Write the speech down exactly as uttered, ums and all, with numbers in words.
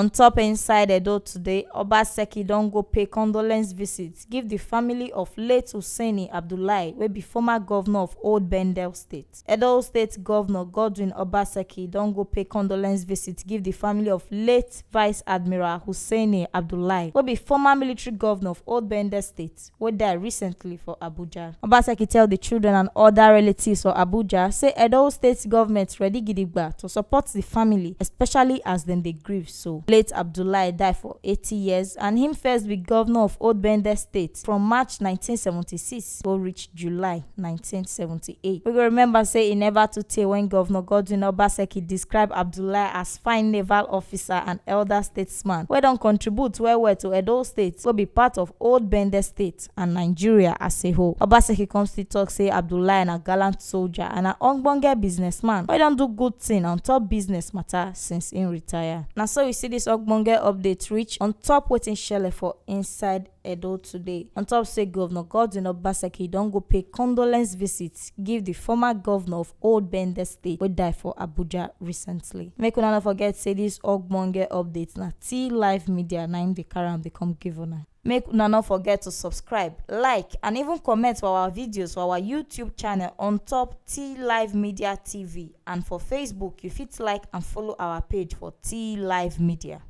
On top inside Edo today, Obaseki don go pay condolence visit give the family of late Hussaini Abdullahi, wey be former governor of Old Bendel State. Edo State Governor Godwin Obaseki don go pay condolence visit give the family of late Vice Admiral Hussaini Abdullahi, wey be former military governor of Old Bendel State, wey die recently for Abuja. Obaseki tell the children and other relatives for Abuja say Edo State government ready gidigba to support the family, especially as dem dey grieve so. Late Abdullahi die for eighty years, and him first be governor of Old Bendel State from March nineteen seventy-six go reach July nineteen seventy-eight. We go remember say e never too tey when Governor Godwin Obaseki describe Abdullahi as fine naval officer and elder statesman wey don contribute well well to Edo State, wey be part of Old Bendel State and Nigeria as a whole. Obaseki come still talk say Abdullahi na gallant soldier and an ogbonge businessman wey don do good thing on top business matter since im retire. Na so we see this ogbonge update reach on top wetin shele for inside Edo today. On top say Governor Godwin Obaseki don go pay condolence visit give the former governor of Old Bendel State wey die for Abuja recently. Make una no forget say this ogbonge update na T Live Media na im dey carry am dey come give una. Make una no forget to subscribe, like, and even comment for our videos for our YouTube channel on top T Live Media T V, and for Facebook you fit like and follow our page for T Live Media.